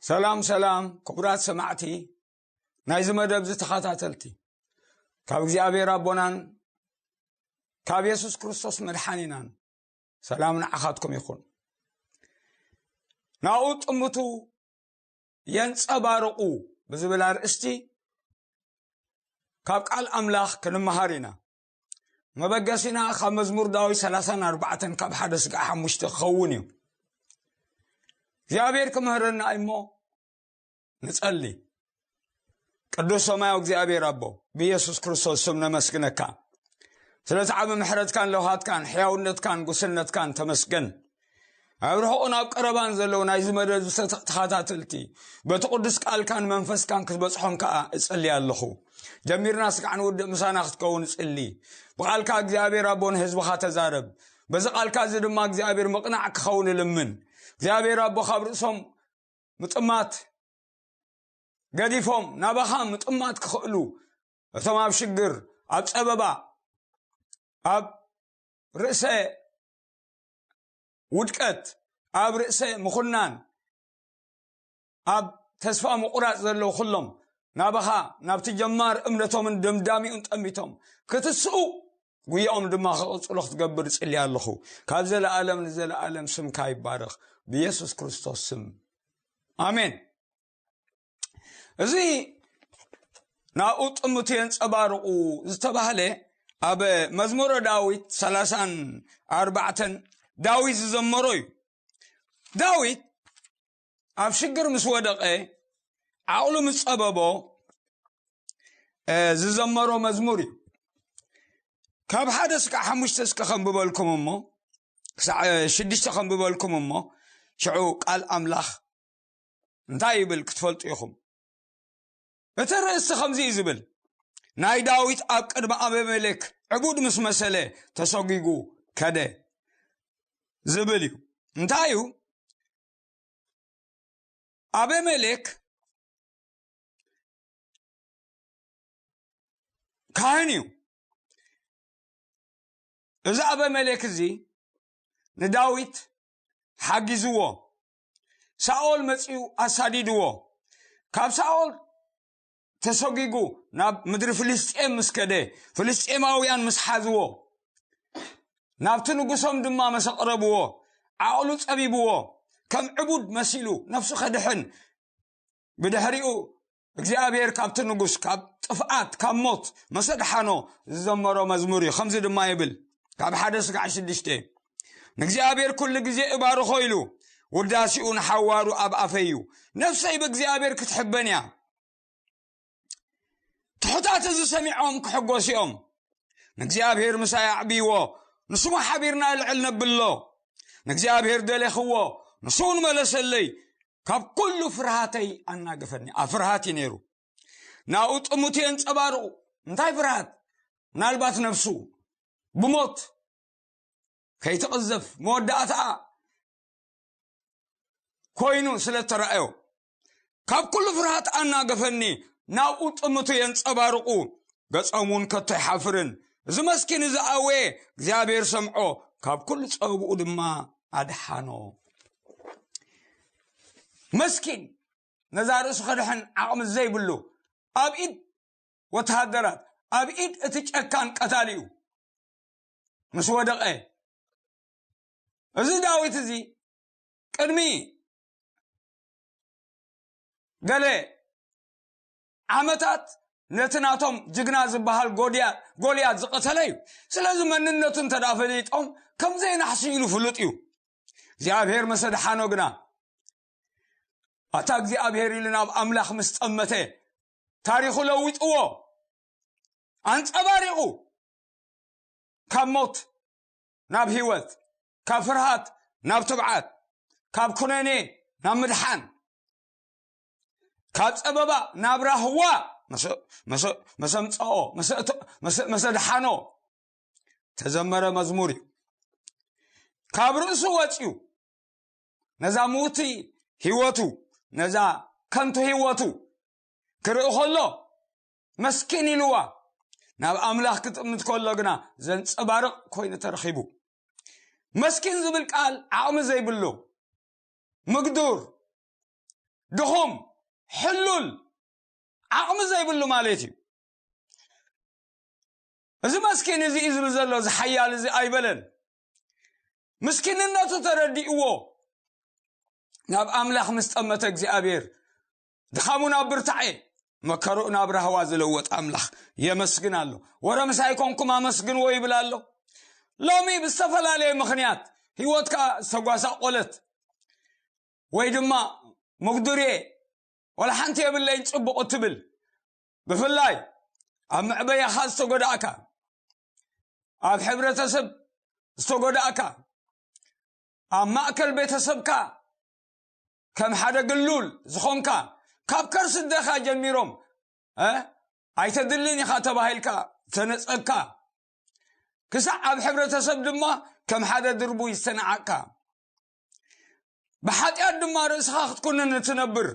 ሰላም ሰላም ክቡራት ሰማዕቲ ናይዚ መደብ ዝተኸታተልቲ፣ ካብ እግዚኣብሔር ኣቦናን ካብ የሱስ ክርስቶስ መድሓኒናን ሰላም ንዓኻትኩም ይኹን። ናኡ ጥምቱ የንጸባርቑ ብዝብል ኣርእስቲ ካብ ቃል ኣምላኽ ክንመሃር ኢና። መበገሲና ካብ መዝሙር ዳዊት ሰላሳን ኣርባዕተን ካብ ሓደ ስጋዕ ሓሙሽተ ክኸውን እዩ። እግዚኣብሔር ክምህረና እሞ ንጸሊ። ቅዱስ ሰማያዊ እግዚኣብሔር ኣቦ፣ ብኢየሱስ ክርስቶስ ስም ነመስግነካ። ስለቲ ዓቢ ምሕረትካን ለውሃትካን ሕያውነትካን ጉስነትካን ተመስገን። ኣብ ርሑቕን ኣብ ቀረባን ዘለዉ ናይዚ መደብ ዝተኸታተልቲ በቲ ቅዱስ ቃልካን መንፈስካን ክትበጽሖም ከኣ እጸሊ ኣለኹ። ጀሚርና ስጋዕ ንውድእ ምሳና ክትከውን እጽሊ። ብቓልካ እግዚኣብሔር ኣቦ ንህዝብኻ ተዛረብ። በዚ ቃልካ እዚ ድማ እግዚኣብሔር ምቕናዕ ክኸውን እልምን። እግዚኣብሔር ኣቦ ካብ ርእሶም ምጥማት ገዲፎም ናባኻ ምጥማት ክኽእሉ፣ እቶም ኣብ ሽግር፣ ኣብ ጸበባ፣ ኣብ ርእሰ ውድቀት፣ ኣብ ርእሰ ምኹናን፣ ኣብ ተስፋ ምቑራጽ ዘለዉ ኩሎም ናባኻ፣ ናብቲ ጀማር እምነቶምን ደምዳሚኡን ጠሚቶም ክትስኡ፣ ጉያኦም ድማ ክቕጽሎ ክትገብር እጽሊ ኣለኹ። ካብ ዘለኣለም ንዘለኣለም ስምካ ይባረኽ። ብየሱስ ክርስቶስ ስም። ኣሜን። እዚ ናኡ ጥምቱ የንጸባርቑ ዝተባህለ ኣብ መዝሙረ ዳዊት ሰላሳን ኣርባዕተን ዳዊት ዝዘመሮ እዩ። ዳዊት ኣብ ሽግር ምስ ወደቐ፣ ዓቕሉ ምስ ጸበቦ፣ እ፣ ዝዘመሮ መዝሙር እዩ። ካብ ሓደ እስካዕ ሓሙሽተ እስከ ከንብበልኩም እሞ፣ ክሳዕ፣ እ፣ ሽዱሽተ ከንብበልኩም እሞ፣ ሽዑ ቃል ኣምላኽ እንታይ ይብል ክትፈልጡ ኢኹም። እቲ ርእስቲ ከምዚ እዩ ዝብል፣ ናይ ዳዊት ኣብ ቅድሚ ኣቤሜሌክ ዕቡድ ምስ መሰለ ተሰጒጉ ከደ ዝብል እዩ። እንታይ እዩ? ኣቤሜሌክ ካህን እዩ። እዚ ኣቤሜሌክ እዚ ንዳዊት ሓጊዝዎ፣ ሳኦል መጺኡ ኣሳዲድዎ። ካብ ሳኦል ተሰጒጉ ናብ ምድሪ ፍልስጤም ምስ ከደ፣ ፍልስጤማውያን ምስ ሓዝዎ፣ ናብቲ ንጉሶም ድማ መሰቕረብዎ፣ ዓቕሉ ጸቢብዎ፣ ከም ዕቡድ መሲሉ ነፍሱ ከድሕን፣ ብድሕሪኡ እግዚኣብሔር ካብቲ ንጉስ ካብ ጥፍኣት ካብ ሞት መሰ ድሓኖ ዝዘመሮ መዝሙር እዩ። ከምዚ ድማ ይብል፣ ካብ ሓደ ስጋዕ ሽዱሽተ፣ ንእግዚኣብሔር ኩሉ ግዜ እባርኾ ኢሉ፣ ውዳሴኡ ንሓዋሩ ኣብ ኣፈይ እዩ። ነፍሰይ ብእግዚኣብሔር ክትሕበን እያ። ትሑታት እዚ ሰሚዖም ክሕጎሱ እዮም። ንእግዚኣብሔር ምሳይ ኣዕብይዎ፣ ንስሙ ሓቢርና ልዕል ነብሎ። ንእግዚኣብሔር ደሌኽዎ፣ ንሱ እውን መለሰለይ። ካብ ኩሉ ፍርሃተይ ኣናገፈኒ። ኣብ ፍርሃት እዩ ነይሩ። ናብኡ ጥሙት የንጸባርቑ። እንታይ ፍርሃት? ምናልባት ነፍሱ ብሞት ከይትቕዘፍ መወዳእታኣ ኮይኑ ስለ እተራእዮ፣ ካብ ኩሉ ፍርሃት ኣናገፈኒ። ናብኡ ጥምቱ የንጸባርቑ፣ ገጾም እውን ከቶ ኣይሓፍርን። እዚ መስኪን እዚ ኣወየ፣ እግዚኣብሔር ሰምዖ፣ ካብ ኩሉ ጸበብኡ ድማ ኣድሓኖ። መስኪን፣ ነዛ ርእሱ ከድሕን ዓቕሚ ዘይብሉ፣ ኣብ ኢድ ወተሃደራት፣ ኣብ ኢድ እቲ ጨካን ቀታሊኡ ምስ ወደቐ፣ እዚ ዳዊት እዚ ቅድሚ ገለ ዓመታት ነቲ ናቶም ጅግና ዝበሃል ጎድያ-፣ ጎልያድ ዝቐተለ እዩ። ስለዚ መንነቱ እንተ ደኣ ፈሊጦም፣ ከም ዘይናሕሲ ኢሉ ፍሉጥ እዩ። እግዚኣብሔር መሰ ደሓኖ ግና፣ ኣታ እግዚኣብሔር ኢሉ ናብ ኣምላኽ ምስ ጠመተ፣ ታሪኹ ለዊጥዎ፣ ኣንጸባሪቑ፣ ካብ ሞት ናብ ህይወት፣ ካብ ፍርሃት ናብ ትብዓት፣ ካብ ኩነኔ ናብ ምድሓን፣ ካብ ጸበባ ናብ ራህዋ መሰ-፣ መሰ-፣ መሰምጸኦ፣ መሰ-፣ መሰ-፣ መሰ ደሓኖ ተዘመረ መዝሙር እዩ። ካብ ርእሱ ወጺኡ ነዛ ምውቲ ህይወቱ፣ ነዛ ከንቱ ህይወቱ ክርኢ ከሎ፣ መስኪን ኢልዋ። ናብ ኣምላኽ ክጥምት ከሎ ግና ዘንጸባርቕ ኮይኑ ተረኺቡ። መስኪን ዝብል ቃል ዓቕሚ ዘይብሉ፣ ምግዱር፣ ድኹም፣ ሕሉል፣ ዓቕሚ ዘይብሉ ማለት እዩ። እዚ መስኪን እዚ እዩ ዝብል ዘሎ፣ እዚ ሓያል እዚ ኣይበለን። ምስኪንነቱ ተረዲእዎ ናብ ኣምላኽ ምስ ጠመተ እግዚኣብሔር ድኻሙ ናብ ብርታዐ፣ መከርኡ ናብ ራህዋ ዝለወጥ ኣምላኽ የመስግን ኣሎ። ወረ ምሳይ ኮንኩም ኣመስግንዎ ይብል ኣሎ። ሎሚ ብዝተፈላለየ ምኽንያት ህይወትካ ዝተጓሳቆለት ወይ ድማ ምጉዱርየ ወላ ሓንቲ የብለይን ጽቡቕ እትብል፣ ብፍላይ ኣብ መዕበያኻ ዝተጎዳእካ፣ ኣብ ሕብረተሰብ ዝተጎዳእካ፣ ኣብ ማእከል ቤተሰብካ ከም ሓደ ግሉል ዝኾንካ፣ ካብ ከርሲ ኣዴኻ ጀሚሮም እ ኣይተድልን ኢኻ ተባሂልካ ዝተነጸግካ፣ ክሳዕ ኣብ ሕብረተሰብ ድማ ከም ሓደ ድርቡይ ዝተነዓቅካ፣ ብሓጢኣት ድማ ርእስኻ ክትኩንን እትነብር፣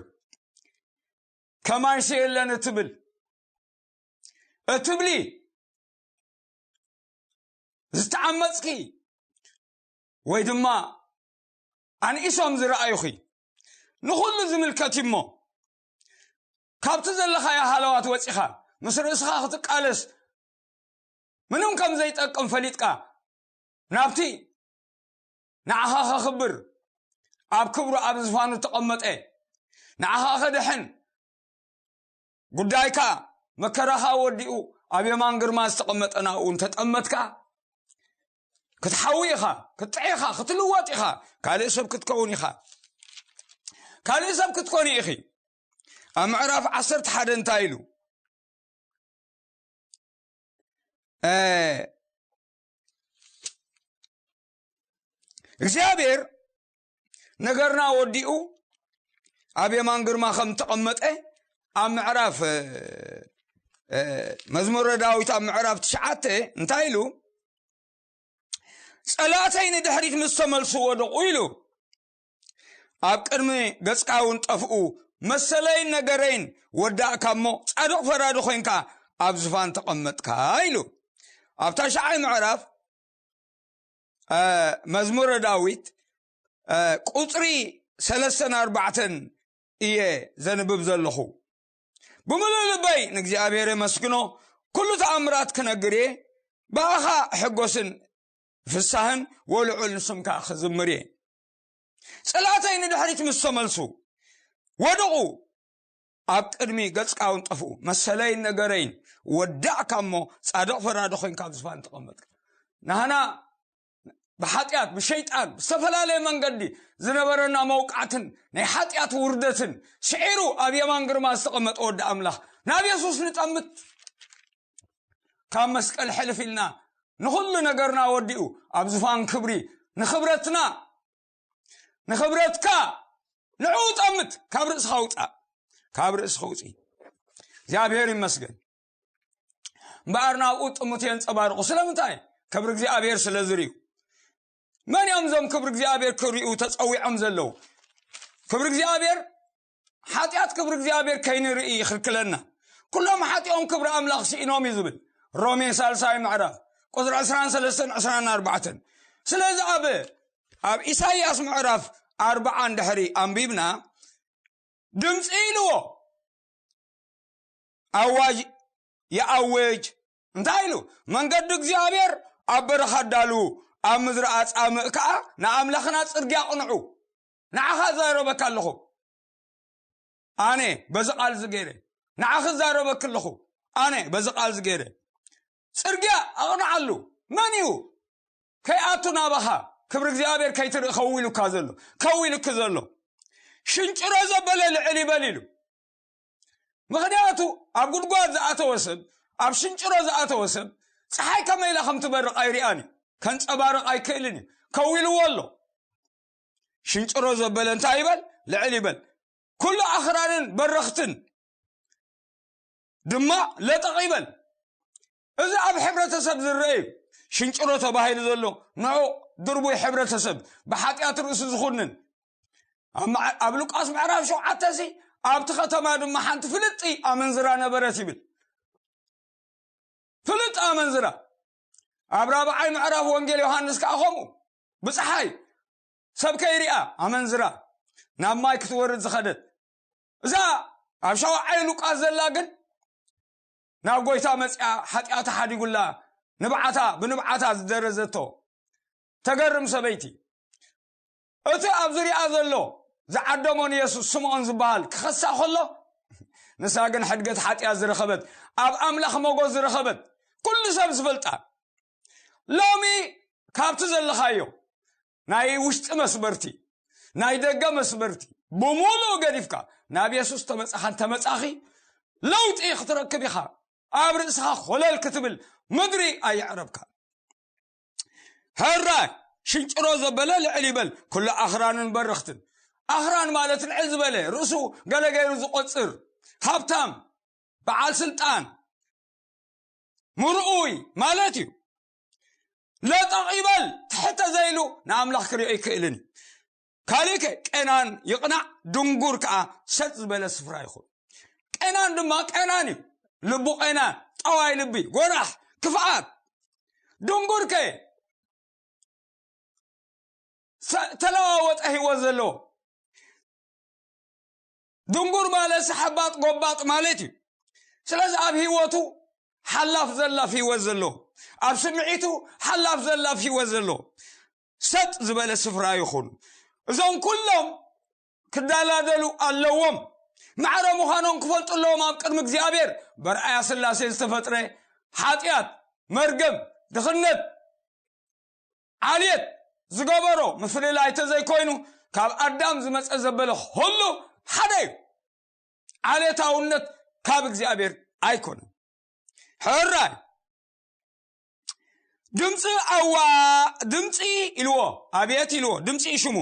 ከማይሲ የለን እትብል እትብሊ፣ ዝተዓመጽኪ ወይ ድማ ኣንኢሶም ዝረኣዩኺ፣ ንኹሉ ዝምልከት እዩ እሞ፣ ካብቲ ዘለኻዮ ሃለዋት ወጺኻ ምስ ርእስኻ ክትቃለስ ምንም ከም ዘይጠቅም ፈሊጥካ፣ ናብቲ ንዓኻ ከኽብር ኣብ ክብሩ ኣብ ዝፋኑ ተቐመጠ፣ ንዓኻ ከድሕን፣ ጉዳይካ መከራኻ ወዲኡ ኣብ የማን ግርማ ዝተቐመጠ ናብኡ እንተጠመትካ፣ ክትሓዊ ኢኻ፣ ክትጥዕ ኢኻ፣ ክትልወጥ ኢኻ፣ ካልእ ሰብ ክትከውን ኢኻ። ካልእ ሰብ ክትኮኒ ኢኺ። ኣብ ምዕራፍ ዓሰርተ ሓደ እንታይ ኢሉ? እ፣ እግዚኣብሔር ነገርና ወዲኡ ኣብ የማን ግርማ ከም ተቐመጠ ኣብ ምዕራፍ፣ እ፣ እ፣ መዝሙረ ዳዊት ኣብ ምዕራፍ ትሽዓተ እንታይ ኢሉ? "ጸላእተይ ንድሕሪት ምስ ተመልሱ ወደቑ" ኢሉ። "ኣብ ቅድሚ ገጽካ እውን ጠፍኡ፣ መሰለይን ነገረይን ወዳእካ እሞ፣ ጻድቕ ፈራዲ ኮይንካ ኣብ ዝፋን ተቐመጥካ" ኢሉ። ኣብ ታሽዓይ ምዕራፍ፣ እ፣ መዝሙረ ዳዊት፣ እ፣ ቁጽሪ ሰለስተን ኣርባዕተን እየ ዘንብብ ዘለኹ። ብምሉእ ልበይ ንእግዚኣብሔር የመስግኖ፣ ኩሉ ተኣምራት ክነግር እየ፣ ብኣኻ ሕጎስን ፍሳህን ወልዑል ንስምካ ክዝምር እየ። ጸላእተይ ንድሕሪት ምስ ተመልሱ፣ ወደቑ፣ ኣብ ቅድሚ ገጽካ እውን ጠፍኡ። መሰለይን ነገረይን ወዳእካ እሞ፣ ጻድቕ ፈራዲ ኮይንካ ኣብ ዝፋን ተቐመጥካ። ናህና ብሓጢኣት፣ ብሸይጣን፣ ብዝተፈላለየ መንገዲ ዝነበረና መውቃዕትን ናይ ሓጢኣት ውርደትን ስዒሩ ኣብ የማን ግርማ ዝተቐመጠ ወዲ ኣምላኽ ናብ የሱስ ንጠምት። ካብ መስቀል ሕልፍ ኢልና ንኹሉ ነገርና ወዲኡ ኣብ ዝፋን ክብሪ ንኽብረትና፣ ንኽብረትካ ንዕኡ ጠምት። ካብ ርእስኻ ውጻእ፣ ካብ ርእስኻ ውጽእ። እግዚኣብሔር ይመስገን። እምበኣር ናብኡ ጥሙት የንጸባርቑ። ስለምንታይ? ክብሪ እግዚኣብሔር ስለ ዝርእዩ። መን እዮም እዞም ክብሪ እግዚኣብሔር ክርእዩ ተጸዊዖም ዘለዉ? ክብሪ እግዚኣብሔር፣ ሓጢኣት ክብሪ እግዚኣብሔር ከይንርኢ ይኽልክለና። "ኩሎም ሓጢኦም ክብሪ ኣምላኽ ስኢኖም" እዩ ዝብል ሮሜ ሳልሳይ ምዕራፍ ቁጽሪ ዕስራን ሰለስተን ዕስራን ኣርባዕተን። ስለዚ ኣብ፣ ኣብ ኢሳይያስ ምዕራፍ ኣርብዓ እንድሕሪ ኣንቢብና፣ ድምፂ ኢልዎ፣ ኣዋጅ ይኣውጅ። እንታይ ኢሉ? "መንገዲ እግዚኣብሔር ኣብ በረኻ ኣዳልዉ፣ ኣብ ምድሪ ኣጻምእ ከኣ ንኣምላኽና ጽርግያ ኣቕንዑ።" ንዓኻ እዛረበካ ኣለኹ። ኣነ በዚ ቃል እዚ ገይረ። ንዓኺ እዛረበኪ ኣለኹ። ኣነ በዚ ቃል እዚ ገይረ። ጽርግያ ኣቕንዓሉ። መን እዩ ከይኣቱ ናባኻ ክብሪ እግዚኣብሔር ከይትርኢ ከዊሉካ ዘሎ፣ ከዊሉኪ ዘሎ? ሽንጭሮ ዘበለ ልዕል ይበል ኢሉ። ምኽንያቱ ኣብ ጉድጓድ ዝኣተወ ሰብ፣ ኣብ ሽንጭሮ ዝኣተወ ሰብ፣ ጸሓይ ከመይ ኢላ ከም ትበርቕ ኣይርኣን እዩ፣ ከንጸባርቕ ኣይክእልን እዩ። ከዊልዎ ኣሎ። ሽንጭሮ ዘበለ እንታይ ይበል? ልዕል ይበል። ኩሉ ኣኽራንን በረኽትን ድማ ለጠቕ ይበል። እዚ ኣብ ሕብረተሰብ ዝረአ እዩ። ሽንጭሮ ተባሂሉ ዘሎ ንዑ ድርቡይ ሕብረተሰብ፣ ብሓጢኣት ርእሱ ዝኹንን። ኣብ መዓ-፣ ኣብ ሉቃስ ምዕራፍ ሸውዓተ ሲ ኣብቲ ከተማ ድማ ሓንቲ ፍልጥቲ ኣመንዝራ ነበረት ይብል። ፍልጥ ኣመንዝራ። ኣብ ራብዓይ ምዕራፍ ወንጌል ዮሃንስ ከኣ ከምኡ። ብጸሓይ ሰብ ከይሪኣ ኣመንዝራ ናብ ማይ ክትወርድ ዝኸደት። እዛ ኣብ ሻውዓይ ሉቃስ ዘላ ግን ናብ ጎይታ መጽያ ሓጢኣታ ሓዲጉላ ንብዓታ ብንብዓታ ዝደረዘቶ ተገርም ሰበይቲ። እቲ ኣብ ዙሪኣ ዘሎ ዝዓደሞ ንየሱስ ስምዖን ዝበሃል ክኸሳ ከሎ፣ ንሳ ግን ሕድገት ሓጢኣት ዝረኸበት፣ ኣብ ኣምላኽ ሞጎስ ዝረኸበት፣ ኩሉ ሰብ ዝፈልጣ። ሎሚ ካብቲ ዘለኻዮ ናይ ውሽጢ መስበርቲ፣ ናይ ደገ መስበርቲ ብምሉእ ገዲፍካ ናብ የሱስ ተመጻኻን ተመጻኺ ለውጢ ክትረክብ ኢኻ። ኣብ ርእስኻ ኮለል ክትብል ምድሪ ኣየዕረብካ። ሕራይ ሽንጭሮ ዘበለ ልዕል ይበል ኩሉ ኣኽራንን በረኽትን። ኣኽራን ማለት ልዕል ዝበለ ርእሱ ገለ ገይሩ ዝቆጽር ሃብታም በዓል ስልጣን ምርኡይ ማለት እዩ። ለጠቕ ይበል ትሕተ ዘይሉ ንኣምላኽ ክሪኦ ይክእልን እዩ። ካልእ ከ ቄናን ይቕናዕ ድንጉር ከዓ ሰጥ ዝበለ ስፍራ ይኹን። ቄናን ድማ ቄናን እዩ። ልቡ ቄናን ጠዋይ ልቢ ጎራሕ ክፍኣት ድንጉር ከ ተለዋወጠ ህይወት ዘለዎ ድንጉር ማለት ሰሓባጥ ጎባጥ ማለት እዩ። ስለዚ ኣብ ህይወቱ ሓላፍ ዘላፍ ህይወት ዘሎ ኣብ ስምዒቱ ሓላፍ ዘላፍ ህይወት ዘሎ ሰጥ ዝበለ ስፍራ ይኹን። እዞም ኩሎም ክዳላደሉ ኣለዎም። ማዕረ ምዃኖም ክፈልጡ ኣለዎም ኣብ ቅድሚ እግዚኣብሔር። በርኣያ ስላሴ ዝተፈጥረ ሓጢኣት መርገም ድኽነት ዓልየት ዝገበሮ ምፍልላይ ተዘይኮይኑ ካብ ኣዳም ዝመፀ ዘበለ ኩሉ ሓደ እዩ። ዓሌታውነት ካብ እግዚኣብሔር ኣይኮነን። ሕራይ ድምፂ ኣዋ ድምፂ ኢልዎ ኣቤት ኢልዎ ድምፂ ሽሙ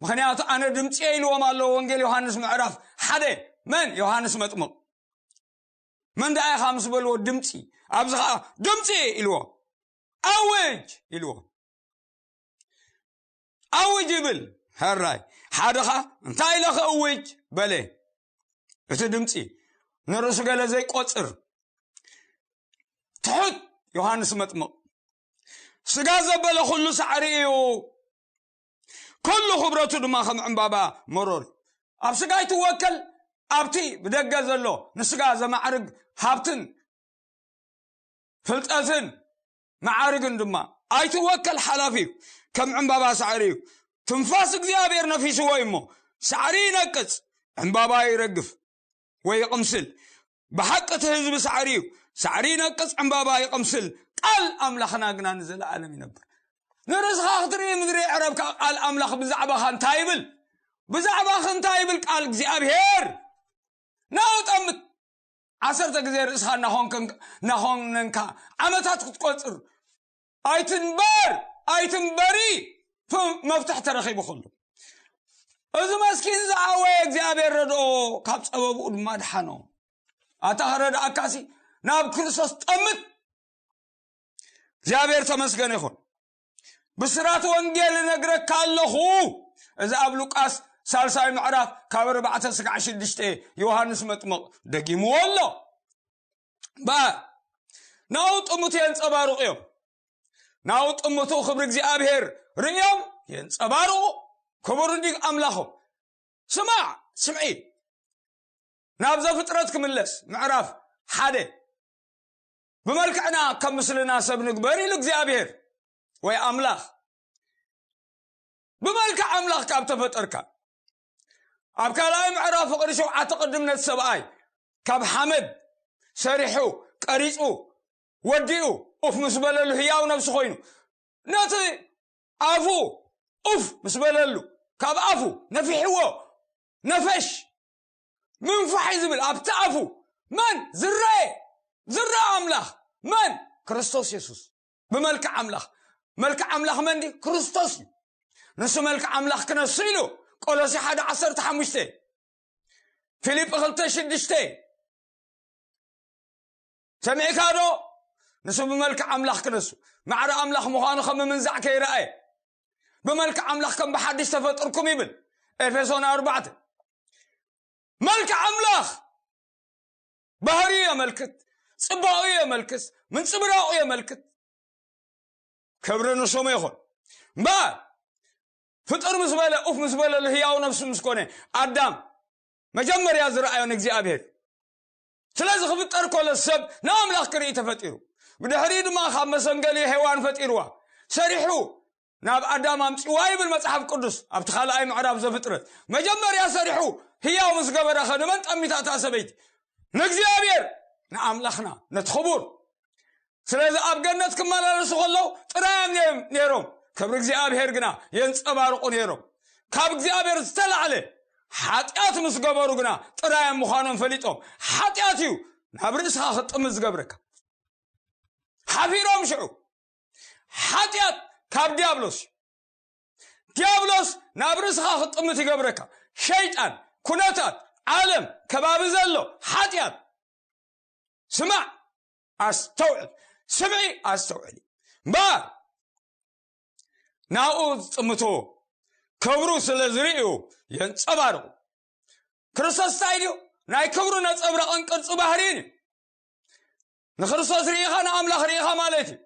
ምክንያቱ ኣነ ድምፂ ኢልዎም ኣለዎ ወንጌል ዮሃንስ ምዕራፍ ሓደ መን ዮሃንስ መጥምቕ መን ደኣ ኢኻ ምስ በልዎ ድምፂ ኣብዚ ከዓ ድምፂ ኢልዎ ኣውጅ ኢልዎ ኣውጅ ይብል። ሕራይ ሓደኻ እንታይ ኢለ ክእውጅ በለ። እቲ ድምፂ ንርእሱ ገለ ዘይቆፅር ትሑት ዮሃንስ መጥምቕ ስጋ ዘበለ ኩሉ ሳዕሪ እዩ። ኩሉ ክብረቱ ድማ ከም ዕምባባ መሮር ኣብ ስጋ ኣይትወከል ኣብቲ ብደገ ዘሎ ንስጋ ዘማዕርግ ሃብትን ፍልጠትን መዓርግን ድማ ኣይትወከል ሓላፊ እዩ። ከም ዕምባባ ሳዕሪ እዩ። ትንፋስ እግዚኣብሔር ነፊስዎ እዩ እሞ ሳዕሪ ይነቅጽ ዕምባባ ይረግፍ ወይ ይቕምስል። ብሓቂ እቲ ህዝቢ ሳዕሪ እዩ። ሳዕሪ ይነቅጽ ዕምባባ ይቕምስል። ቃል ኣምላኽና ግና ንዘለኣለም ይነብር። ንርእስኻ ክትርኢ ምድሪ የዕረብካ ቃል ኣምላኽ ብዛዕባኻ እንታይ ይብል? ብዛዕባኺ እንታይ ይብል ቃል እግዚኣብሔር? ናብኡ ጠምት ዓሰርተ ግዜ ርእስኻ እናኾንከን- እናኾነንካ ዓመታት ክትቆፅር ኣይትንበር ኣይትንበሪ ፍ- መፍትሕ ተረኺቡ ኩሉ እዚ መስኪን ዝኣወየ እግዚኣብሔር ረድኦ ካብ ፀበብኡ ድማ ድሓኖ ኣታ ክረድኣካሲ ናብ ክርስቶስ ጠምት እግዚኣብሔር ተመስገን ይኹን ብስራት ወንጌል እነግረካ ኣለኹ እዚ ኣብ ሉቃስ ሳልሳይ ምዕራፍ ካብ ኣርባዕተ ስጋዕ ሽዱሽተ ዮሃንስ መጥምቕ ደጊምዎ ኣሎ እምበኣር ናብኡ ጥሙት የንፀባርቑ እዮም ናብኡ ጥሙቱ ክብሪ እግዚኣብሔር ርእዮም የንፀባርቑ ክቡር እንዲ ኣምላኾም ስማዕ ስምዒ ናብ ዘፍጥረት ክምለስ ምዕራፍ ሓደ ብመልክዕና ከም ምስልና ሰብ ንግበር ኢሉ እግዚኣብሔር ወይ ኣምላኽ ብመልክዕ ኣምላኽ ካብ ተፈጠርካ ኣብ ካልኣይ ምዕራፍ ፍቕሪ ሸውዓተ ቅድም ነቲ ሰብኣይ ካብ ሓመድ ሰሪሑ ቀሪፁ ወዲኡ ኡፍ ምስ በለሉ ህያው ነብሲ ኮይኑ ነቲ ኣፉ ኡፍ ምስ በለሉ ካብ ኣፉ ነፊሕዎ ነፈሽ ምንፋሕ እዩ ዝብል ኣብቲ ኣፉ መን ዝረአ ዝረአ ኣምላኽ መን ክርስቶስ የሱስ ብመልክዕ ኣምላኽ መልክዕ ኣምላኽ መን ድዩ ክርስቶስ እዩ ንሱ መልክዕ ኣምላኽ ክነሱ ኢሉ ቆሎሲ ሓደ ዓሰርተ ሓሙሽተ ፊልጲ ክልተ ሽዱሽተ ሰሚዕካ ዶ ንሱ ብመልክዕ ኣምላኽ ክነሱ ማዕረ ኣምላኽ ምዃኑ ከም ምንዛዕ ከይረኣየ ብመልክዕ ኣምላኽ ከም ብሓድሽ ተፈጥርኩም ይብል ኤፌሶን ኣርባዕተ መልክዕ ኣምላኽ ባህሪ የመልክት ጽባኡ የመልክት ምንጽብራቑ የመልክት ክብሪ ንስሙ ይኹን እምበኣር ፍጡር ምስ በለ ኡፍ ምስ በለሉ ህያው ነብሱ ምስ ኮነ ኣዳም መጀመርያ ዝረኣዮ ንእግዚኣብሔር እዩ። ስለዚ ክፍጠር ከሎ ሰብ ንኣምላኽ ክርኢ ተፈጢሩ። ብድሕሪኡ ድማ ካብ መሰንገሊ ሄዋን ፈጢርዋ። ሰሪሑ ናብ ኣዳም ኣምጺዋ ይብል መጽሓፍ ቅዱስ ኣብቲ ካልኣይ ምዕራፍ ዘፍጥረት። መጀመርያ ሰሪሑ ህያው ምስ ገበረ ኸ ንመን ጠሚታ እታ ሰበይቲ? ንእግዚኣብሔር፣ ንኣምላኽና፣ ነቲ ክቡር። ስለዚ ኣብ ገነት ክመላለሱ ከለዉ ጥራይ እዮም ነይሮም፣ ክብሪ እግዚኣብሔር ግና የንጸባርቑ ነይሮም። ካብ እግዚኣብሔር ዝተላዕለ ሓጢኣት ምስ ገበሩ ግና ጥራይ እዮም ምዃኖም ፈሊጦም። ሓጢኣት እዩ ናብ ርእስኻ ክጥምት ዝገብረካ። ሓፊሮም ሽዑ። ሓጢኣት ካብ ዲያብሎስ እዩ። ዲያብሎስ ናብ ርእስኻ ክጥምት ይገብረካ። ሸይጣን፣ ኩነታት፣ ዓለም፣ ከባቢ ዘሎ ሓጢኣት። ስማዕ፣ ኣስተውዕል። ስምዒ፣ ኣስተውዕሊ። እምበኣር ናብኡ ዝጥምቱ ክብሩ ስለ ዝርእዩ የንጸባርቑ። ክርስቶስ እንታይ ድዩ? ናይ ክብሩ ነጸብራቕን ቅርጺ ባህሪን እዩ። ንክርስቶስ ርኢኻ ንኣምላኽ ርኢኻ ማለት እዩ።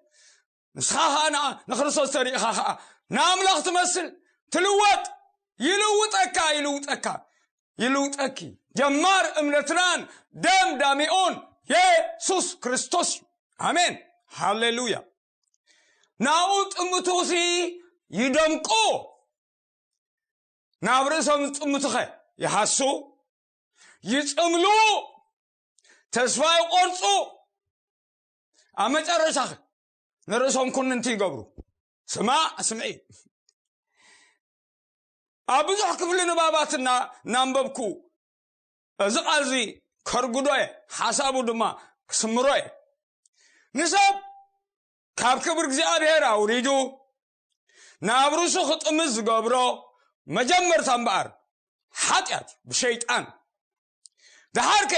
ንስኻ ኸዓ ንኣ-፣ ንክርስቶስ ተርኢኻ ኸዓ ንኣምላኽ ትመስል፣ ትልወጥ። ይልውጠካ፣ ይልውጠካ፣ ይልውጠኪ። ጀማር እምነትናን ደምዳሚኡን የሱስ ክርስቶስ እዩ። ኣሜን። ሃሌሉያ። ናብኡ ጥምቱሲ ይደምቁ። ናብ ርእሶም ዝጥምቱኸ ይሃሱ፣ ይጽምሉ፣ ተስፋ ይቆርጹ። ኣብ መጨረሻኸ ንርእሶም ኩንንቲ ይገብሩ። ስማዕ፣ ስምዒ። ኣብ ብዙሕ ክፍሊ ንባባትና እናንበብኩ እዚ ቃልዚ ከርጉዶ እየ፣ ሓሳቡ ድማ ክስምሮ እየ። ንሰብ ካብ ክብሪ እግዚኣብሔር ኣውሪዱ ናብ ርእሱ ክጥምት ዝገብሮ መጀመርታ እምበኣር ሓጢኣት እዩ፣ ብሸይጣን። ደሓርከ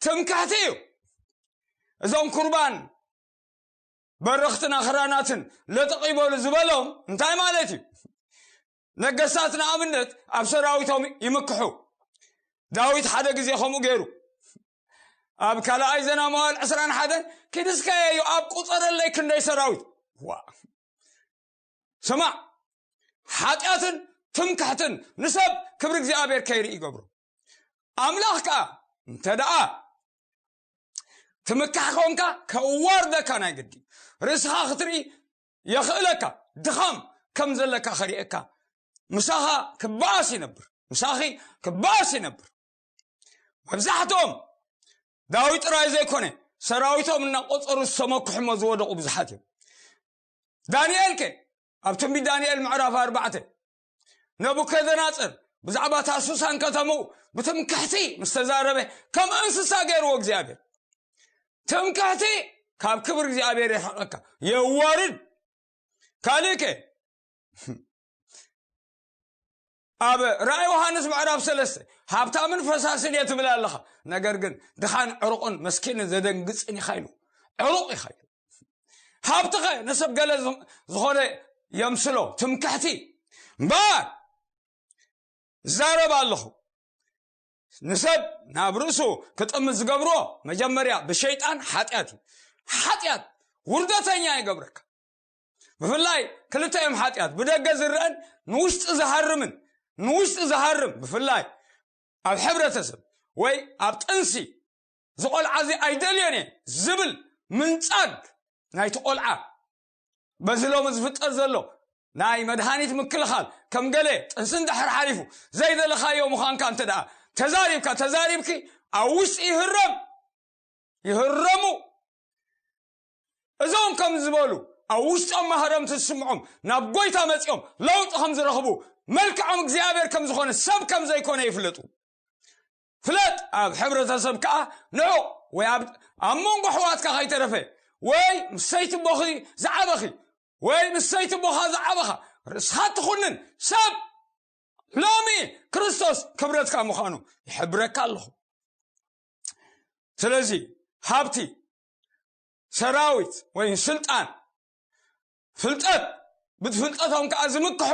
ትምክሕቲ እዩ። እዞም ኩርባን በረኽትን ኣኽራናትን ለጠቕ ይበሉ ዝበሎም እንታይ ማለት እዩ? ነገስታት ንኣብነት ኣብ ሰራዊቶም ይምክሑ። ዳዊት ሓደ ግዜ ከምኡ ገይሩ። ኣብ ካልኣይ ዜና መዋዕል ዕስራን ሓደን ኪድ እስከ ዮኣብ ቁጸረለይ ክንደይ ሰራዊት። ዋ። ስማዕ፣ ሓጢኣትን ትምክሕትን ንሰብ ክብሪ እግዚኣብሔር ከይርኢ ይገብሮ። ኣምላኽ ከኣ እንተ ደኣ ትምካሕ ኮንካ ከዋርደካ ናይ ግዲ። ርእስኻ ክትርኢ የኽእለካ። ድኻም ከም ዘለካ ከርእየካ። ምሳኻ ክበኣስ ይነብር። ምሳኺ ክበኣስ ይነብር። መብዛሕትኦም ዳዊት ጥራይ ዘይኮነ ሰራዊቶም እናቆጸሩ ዝተመክሑ እሞ ዝወደቑ ብዙሓት እዮም። ዳንኤል ከ ኣብ ትንቢት ዳንኤል ምዕራፍ ኣርባዕተ ነቡከደነጸር ብዛዕባ እታ ሱሳን ከተምኡ ብትምክሕቲ ምስ ተዛረበ ከም እንስሳ ገይርዎ እግዚኣብሔር። ትምክሕቲ ካብ ክብሪ እግዚኣብሔር የርሕቐካ፣ የዋርድ። ካልእ ከ ኣብ ራእይ ዮሃንስ ምዕራፍ ሰለስተ ሃብታምን ፈሳስን እየ ትብል ኣለኻ፣ ነገር ግን ድኻን ዕሩቕን መስኪንን ዘደንግጽን ኢኻ ኢሉ። ዕሩቕ ኢኻ ኢሉ። ሃብትኸ ንሰብ ገለ ዝ-፣ ዝኾነ የምስሎ ትምክሕቲ እምበኣር እዛረብ ኣለኹ። ንሰብ ናብ ርእሱ ክጥምት ዝገብርዎ መጀመርያ ብሸይጣን ሓጢኣት እዩ። ሓጢኣት ውርደተኛ ይገብረካ። ብፍላይ ክልተ እዮም ሓጢኣት፣ ብደገ ዝረአን ንውሽጢ ዝሃርምን። ንውሽጢ ዝሃርም ብፍላይ ኣብ ሕብረተሰብ ወይ ኣብ ጥንሲ፣ እዚ ቆልዓ እዚ ኣይደልዮን እየ ዝብል ምንጻግ ናይቲ ቆልዓ። በዚ ሎሚ ዝፍጠር ዘሎ ናይ መድሃኒት ምክልኻል ከም ገለ ጥንሲ እንድሕር ሓሊፉ ዘይደለኻዮ ምዃንካ እንተ ደኣ ተዛሪብካ፣ ተዛሪብኪ፣ ኣብ ውሽጢ ይህረም፣ ይህረሙ። እዞም ከም ዝበሉ ኣብ ውሽጦም ማህረምቲ ዝስምዖም ናብ ጎይታ መጺኦም ለውጢ ከም ዝረኽቡ፣ መልክዖም እግዚኣብሔር ከም ዝኾነ፣ ሰብ ከም ዘይኮነ ይፍለጡ። ፍለጥ፣ ኣብ ሕብረተሰብ ከኣ ንዑቕ ወይ ኣብ፣ ኣብ መንጎ ኣሕዋትካ ከይተረፈ ወይ ምስ ሰይቲ ኣቦኺ ዝዓበኺ ወይ ምስ ሰይቲ ኣቦኻ ዝዓበኻ ርእስኻ ትኹንን ሰብ ሎሚ ክርስቶስ ክብረትካ ምዃኑ ይሕብረካ ኣለኹ። ስለዚ ሃብቲ፣ ሰራዊት ወይ ስልጣን፣ ፍልጠት፣ ብፍልጠቶም ከኣ ዝምክሑ፣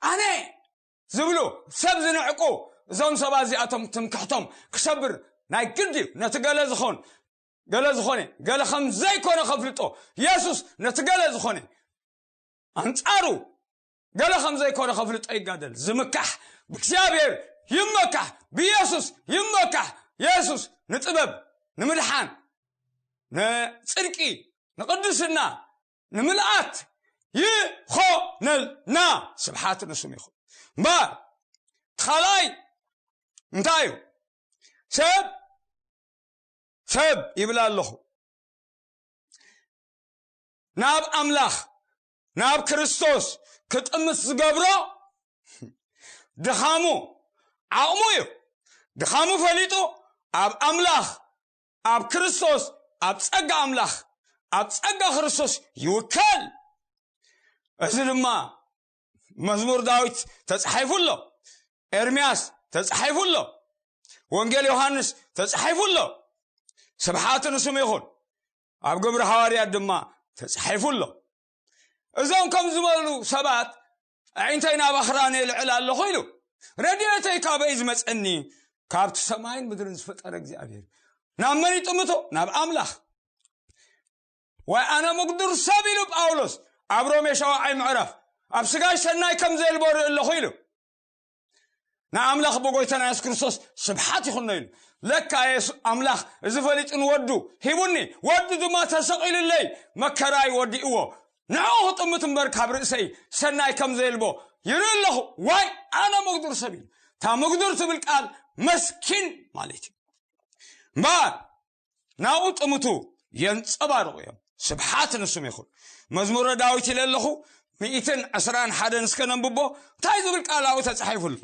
ኣነ ዝብሉ፣ ሰብ ዝንዕቁ፣ እዞም ሰባት እዚኣቶም ትምክሕቶም ክሰብር ናይ ግድ እዩ። ነቲ ገለ ዝኾን፣ ገለ ዝኾነ፣ ገለ ከም ዘይኮነ ከፍልጦ፣ የሱስ ነቲ ገለ ዝኾነ ኣንጻሩ ገለ ከም ዘይኮነ ከፍልጦ ይጋደል። ዝምካሕ ብእግዚኣብሔር ይመካሕ፣ ብኢየሱስ ይመካሕ። ኢየሱስ ንጥበብ፣ ንምድሓን፣ ንጽድቂ፣ ንቕድስና፣ ንምልኣት ይኾነልና። ስብሓት ንስም ይኹን። እምበር እቲ ካልኣይ እንታይ እዩ? ሰብ ሰብ ይብል ኣለኹ። ናብ ኣምላኽ፣ ናብ ክርስቶስ ክጥምት ዝገብሮ ድኻሙ፣ ዓቕሙ እዩ። ድኻሙ ፈሊጡ ኣብ ኣምላኽ፣ ኣብ ክርስቶስ፣ ኣብ ጸጋ ኣምላኽ፣ ኣብ ጸጋ ክርስቶስ ይውከል። እዚ ድማ መዝሙር ዳዊት ተጻሒፉ ኣሎ። ኤርምያስ ተጻሒፉ ኣሎ። ወንጌል ዮሃንስ ተጻሒፉ ኣሎ። ስብሓት ንስሙ ይኹን። ኣብ ግብሪ ሃዋርያት ድማ ተጻሒፉ ኣሎ። እዞም ከም ዝበሉ ሰባት ኣዒንተይ ናብ ኣኽራን የልዕል ኣለኹ ኢሉ። ረድኤተይ ካበይ ዝመጸኒ? ካብቲ ሰማይን ምድርን ዝፈጠረ እግዚኣብሔር። ናብ መን ይጥምቶ? ናብ ኣምላኽ። ወይ ኣነ ምጉዱር ሰብ ኢሉ ጳውሎስ ኣብ ሮሜ ሸውዓይ ምዕራፍ ኣብ ስጋይ ሰናይ ከም ዘየልቦ ርኢ ኣለኹ ኢሉ። ንኣምላኽ ብጎይታና የሱስ ክርስቶስ ስብሓት ይኹኖ ኢሉ። ለካ የሱ ኣምላኽ እዚ ፈሊጡ ንወዱ ሂቡኒ፣ ወዱ ድማ ተሰቒሉለይ መከራይ ወዲእዎ። ንዕኡ ክጥምት እምበር ካብ ርእሰይ ሰናይ ከም ዘየልቦ ይርኢ ኣለኹ። ዋይ ኣነ ምጉዱር ሰብ ኢሉ። እታ ምጉዱር ትብል ቃል መስኪን ማለት እዩ። እምበር ናብኡ ጥምቱ የንጸባርቑ እዮም። ስብሓት ንስም ይኹን። መዝሙረ ዳዊት ኢለ ኣለኹ፣ ሚእትን ዕስራን ሓደን እስከ ነንብቦ። እንታይ ዝብል ቃል ኣብኡ ተጻሒፉ ኣሎ?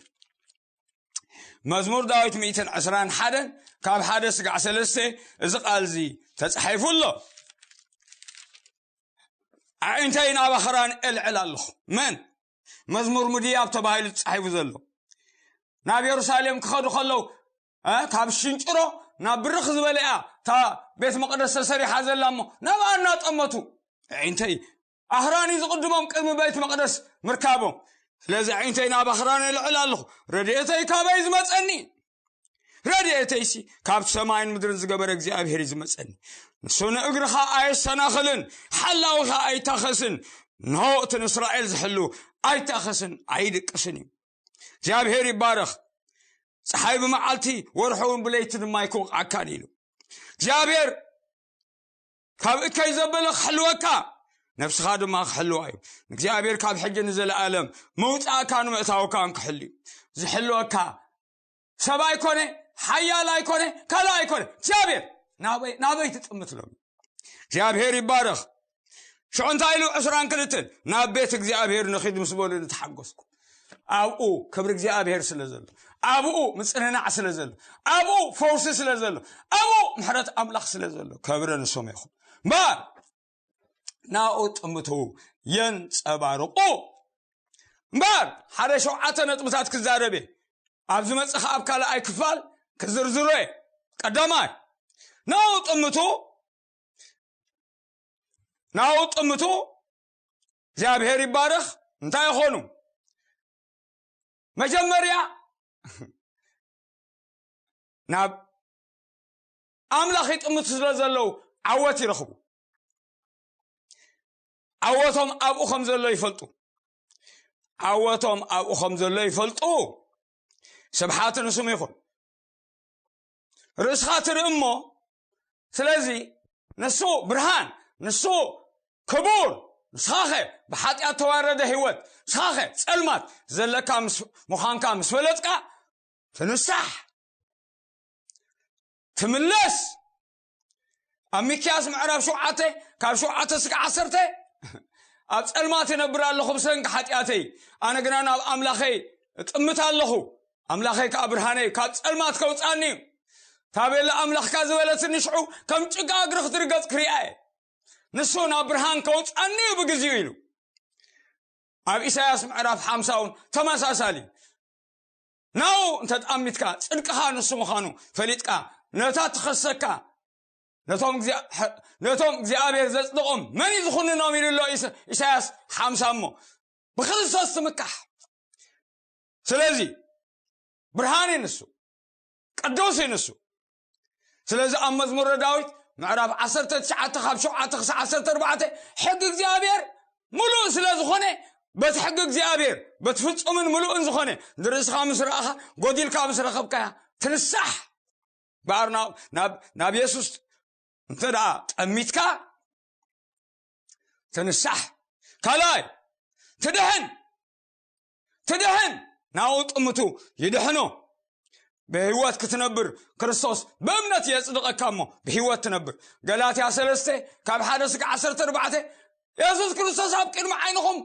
መዝሙር ዳዊት ሚእትን ዕስራን ሓደን ካብ ሓደ ስጋዕ ሰለስተ እዚ ቃል እዚ ተጻሒፉ ኣሎ። ኣዒንተይ ናብ ኣኽራን እልዕል ኣለኹ። መን? መዝሙር ምድያብ ተባሂሉ ተጻሒፉ ዘሎ። ናብ የሩሳሌም ክኸዱ ከለዉ፣ እ፣ ካብ ሽንጭሮ ናብ ብርኽ ዝበለ እያ እታ ቤት መቕደስ ተሰሪሓ ዘላ እሞ ናብኣ እናጠመቱ፣ ኣዒንተይ ኣኽራን እዩ ዝቕድሞም ቅድሚ ቤት መቕደስ ምርካቦም። ስለዚ ኣዒንተይ ናብ ኣኽራን እልዕል ኣለኹ። ረድኤተይ ካበይ ዝመጸኒ? ረድኤተይሲ ካብ ሰማይን ምድርን ዝገበረ እግዚኣብሔር እዩ ዝመጸኒ። ንሱ ንእግርኻ ኣየሰናኽልን፣ ሓላዊኻ ኣይታኸስን። እንሆ እቲ ንእስራኤል ዝሕሉ ኣይታኸስን ኣይድቅስን እዩ። እግዚኣብሔር ይባረኽ። ፀሓይ ብመዓልቲ ወርሒ እውን ብለይቲ ድማ ኣይክወቕዓካን ኢሉ። እግዚኣብሔር ካብ እከይ ዘበለ ክሕልወካ፣ ነፍስኻ ድማ ክሕልዋ እዩ። ንእግዚኣብሔር ካብ ሕጂ ንዘለኣለም መውፃእካን መእታወካን ክሕሉ እዩ። ዝሕልወካ ሰብ ኣይኮነ፣ ሓያል ኣይኮነ፣ ካልእ ኣይኮነ፣ እግዚኣብሔር። ናበይ ናበይ ትጥምት ሎሚ? እግዚኣብሔር ይባረኽ። ሽዑ እንታይ ኢሉ? ዕስራን ክልተን ናብ ቤት እግዚኣብሔር ንኺድ ምስ በሉ ንተሓጎስኩ። ኣብኡ ክብሪ እግዚኣብሔር ስለ ዘሎ፣ ኣብኡ ምጽንናዕ ስለ ዘሎ፣ ኣብኡ ፈውሲ ስለ ዘሎ፣ ኣብኡ ምሕረት ኣምላኽ ስለ ዘሎ፣ ክብሪ ንስሙ ይኹን። እምበር ናኡ ጥምቱ የንጸባርቁ። እምበር ሓደ ሸውዓተ ነጥብታት ክዛረብ እየ። ኣብ ዝመጽእ ኣብ ካልኣይ ክፋል ክዝርዝሮ እየ። ቀዳማይ፣ ናኡ ጥምቱ፣ ናኡ ጥምቱ እግዚኣብሔር ይባረኽ። እንታይ ይኾኑ? መጀመርያ ናብ ኣምላኽ ይጥምቱ ስለ ዘለዉ ዓወት ይረኽቡ። ዓወቶም ኣብኡ ከም ዘሎ ይፈልጡ። ዓወቶም ኣብኡ ከም ዘሎ ይፈልጡ። ስብሓት ንስሙ ይኹን። ርእስኻ ትርኢ እሞ፣ ስለዚ ንሱ ብርሃን፣ ንሱ ክቡር፣ ንስኻኸ ብሓጢኣት ተዋረደ ህይወት፣ ንስኻኸ ጸልማት ዘለካ ምስ-፣ ምዃንካ ምስ ፈለጥካ፣ ትንሳሕ፣ ትምለስ። ኣብ ሚክያስ ምዕራፍ ሸውዓተ፣ ካብ ሸውዓተ ስጋዕ ዓሰርተ፣ ኣብ ጸልማት እነብር ኣለኹ ብሰንኪ ሓጢኣተይ፣ ኣነ ግና ናብ ኣምላኸይ እጥምት ኣለኹ። ኣምላኸይ ከኣ ብርሃነይ ካብ ጸልማት ከውጻኒ እዩ። ታቤላ ኣምላኽካ ዝበለትኒ ሽዑ ከም ጭቃ እግሪ ክትርገጽ ክሪኣ እየ። ንሱ ናብ ብርሃን ከውጻኒ እዩ ብግዜኡ ኢሉ። ኣብ ኢሳያስ ምዕራፍ ሓምሳ እውን ተመሳሳሊ። ናው እንተጣሚትካ ጽድቅኻ ንሱ ምዃኑ ፈሊጥካ፣ ነታ ትኸሰካ፣ ነቶም እግዚኣብ-፣ ነቶም እግዚኣብሔር ዘጽድቖም መን እዩ ዝኹንኖም ኢሉ ኣሎ ኢሳ-፣ ኢሳያስ ሓምሳ እሞ ብክርስቶስ ትምካሕ። ስለዚ ብርሃን እዩ ንሱ፣ ቅዱስ እዩ ንሱ። ስለዚ ኣብ መዝሙረ ዳዊት ምዕራፍ ዓሰርተ ትሽዓተ ካብ ሸውዓተ ክሳብ ዓሰርተ ኣርባዕተ ሕጊ እግዚኣብሔር ምሉእ ስለ ዝኾነ በቲ ሕጊ እግዚኣብሔር በቲ ፍጹምን ምሉእን ዝኾነ ንርእስኻ ምስ ረኣኻ ጎዲልካ ምስ ረኸብካያ ትንሳሕ። በኣር ናብ ናብ ናብ የሱስ እንተ ደኣ ጠሚትካ ትንሳሕ። ካልኣይ ትድሕን ትድሕን ናብኡ ጥምቱ ይድሕኖ። ብህይወት ክትነብር ክርስቶስ ብእምነት የጽድቐካ እሞ ብህይወት ትነብር። ገላትያ ሰለስተ ካብ ሓደ ስጋዕ ዓሰርተ ኣርባዕተ የሱስ ክርስቶስ ኣብ ቅድሚ ዓይንኹም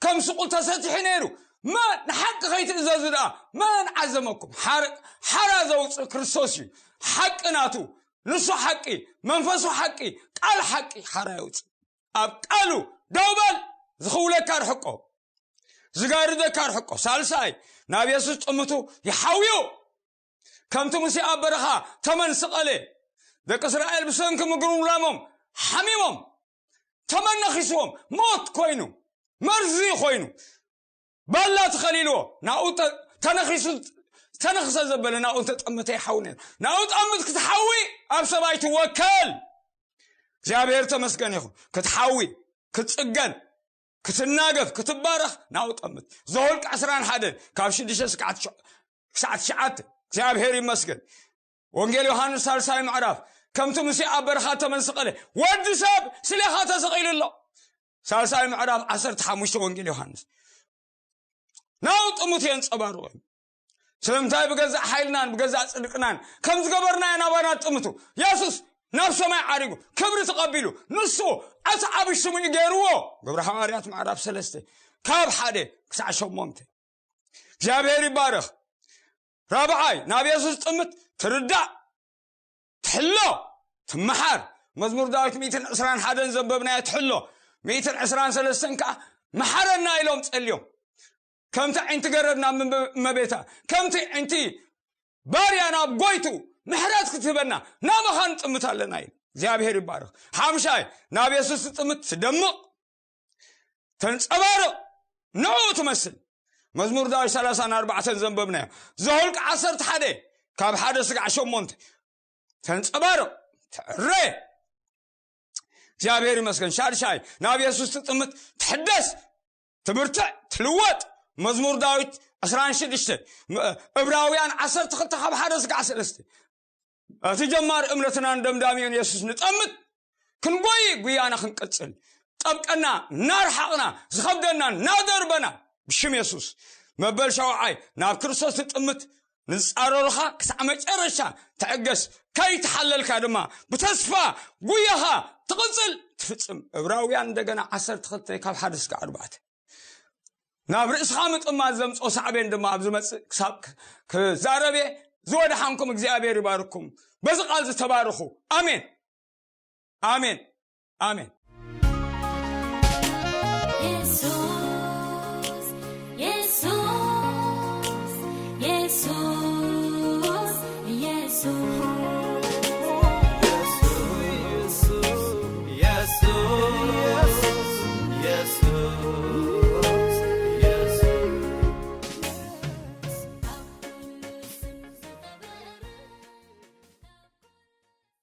ከም ስቑል ተሰቲሑ ነይሩ። መን ንሓቂ ከይትእዘዙ ደኣ መን ዓዘመኩም? ሓራ ዘውፅእ ክርስቶስ እዩ። ሓቂ ናቱ፣ ንሱ ሓቂ፣ መንፈሱ ሓቂ፣ ቃል ሓቂ ሓራ የውፅእ። ኣብ ቃሉ ደው በል። ዝኽውለካ ርሕቆ፣ ዝጋርደካ ርሕቆ። ሳልሳይ ናብ የሱስ ጥምቱ ይሓውዮ። ከምቲ ሙሴ ኣብ በረኻ ተመን ስቐለ፣ ደቂ እስራኤል ብሰንኪ ምግሩም ላሞም ሓሚሞም ተመን ነኺስዎም ሞት ኮይኑ፣ መርዚ ኮይኑ፣ ባላ ተኸሊልዎ ናብኡ ተ- ተነኺሱ ተነኽሰ ዘበለ ናብኡ እንተጠመተ ይሓዊ ነይሩ። ናብኡ ጠምት ክትሓዊ ኣብ ሰብኣይ ትወከል። እግዚኣብሔር ተመስገን ይኹን። ክትሓዊ ክትጽገን ክትናገፍ ክትባረኽ ናብኡ ጠምት። ዘኍልቁ ዕስራን ሓደን ካብ ሽዱሽተ ክሳዕ ትሽዓተ ክሳዕ ትሽዓተ እግዚኣብሔር ይመስገን። ወንጌል ዮሃንስ ሳልሳይ ምዕራፍ ከምቲ ሙሴ ኣብ በረኻ ተመንስቐለ ወዲ ሰብ ስሌኻ ተሰቒሉ ኣሎ። ሳልሳይ ምዕራፍ ዓሰርተ ሓሙሽተ ወንጌል ዮሃንስ ናብኡ ጥምቱ የንጸባርቑ እዮም። ስለምንታይ ብገዛእ ሓይልናን ብገዛእ ጽድቅናን ከም ዝገበርናዮ ናባና ጥምቱ የሱስ ናብ ሰማይ ዓሪጉ ክብሪ ተቐቢሉ ንሱ እቲ ዓብይ ስሙኒ ገይርዎ። ግብሪ ሃዋርያት ምዕራፍ ሰለስተ ካብ ሓደ ክሳዕ ሸሞንተ። እግዚኣብሔር ይባረኽ። ራብዓይ ናብ የሱስ ጥምት ትርዳእ ትሕሎ ትመሓር። መዝሙር ዳዊት ሚእትን ዕስራን ሓደን ዘንበብናዮ ትሕሎ ሚእትን ዕስራን ሰለስተን ከዓ መሓረና ኢሎም ጸልዮም ከምቲ ዕንቲ ገረድ ናብ እመቤታ ከምቲ ዕንቲ ባርያ ናብ ጎይቱ ምሕረት ክትህበና ናባኻ ንጥምት ኣለና ኢሉ። እግዚኣብሔር ይባረኽ። ሓምሻይ ናብ የሱስ ትጥምት ትደምቕ ተንጸባርቕ ንዕኡ ትመስል። መዝሙር ዳዊት ሰላሳን ኣርባዕተን ዘንበብናዮ ዘኍልቁ ዓሰርተ ሓደ ካብ ሓደ ስጋዕ ሸሞንተ ተንጸባርቕ ትዕረ። እግዚኣብሔር ይመስገን። ሻድሻይ ናብ የሱስ ትጥምት ትሕደስ ትብርትዕ ትልወጥ። መዝሙር ዳዊት ዕስራን ሽዱሽተ እብራውያን ዓሰርተ ክልተ ካብ ሓደ ስጋዕ ሰለስተ እቲ ጀማሪ እምነትናን ደምዳሚኡን የሱስ ንጠምት ክንጎይ ጉያና ክንቅጽል ጠብቀና እናርሓቕና ዝኸብደና እናደርበና ብሽም የሱስ። መበል ሸውዓይ ናብ ክርስቶስ ትጥምት ንጻረሩኻ ክሳዕ መጨረሻ ትዕገስ ከይትሓለልካ ድማ ብተስፋ ጉያኻ ትቕጽል ትፍጽም። እብራውያን እንደገና ዓሰርተ ክልተ ካብ ሓደ ስጋዕ ኣርባዕተ ናብ ርእስኻ ምጥማት ዘምፅኦ ሳዕቤን ድማ ኣብ ዝመፅእ ክሳብ ክዛረብ እየ። ዝወደሓንኩም እግዚኣብሔር ይባርኩም። በዚ ቃል ዝተባረኹ ኣሜን ኣሜን ኣሜን።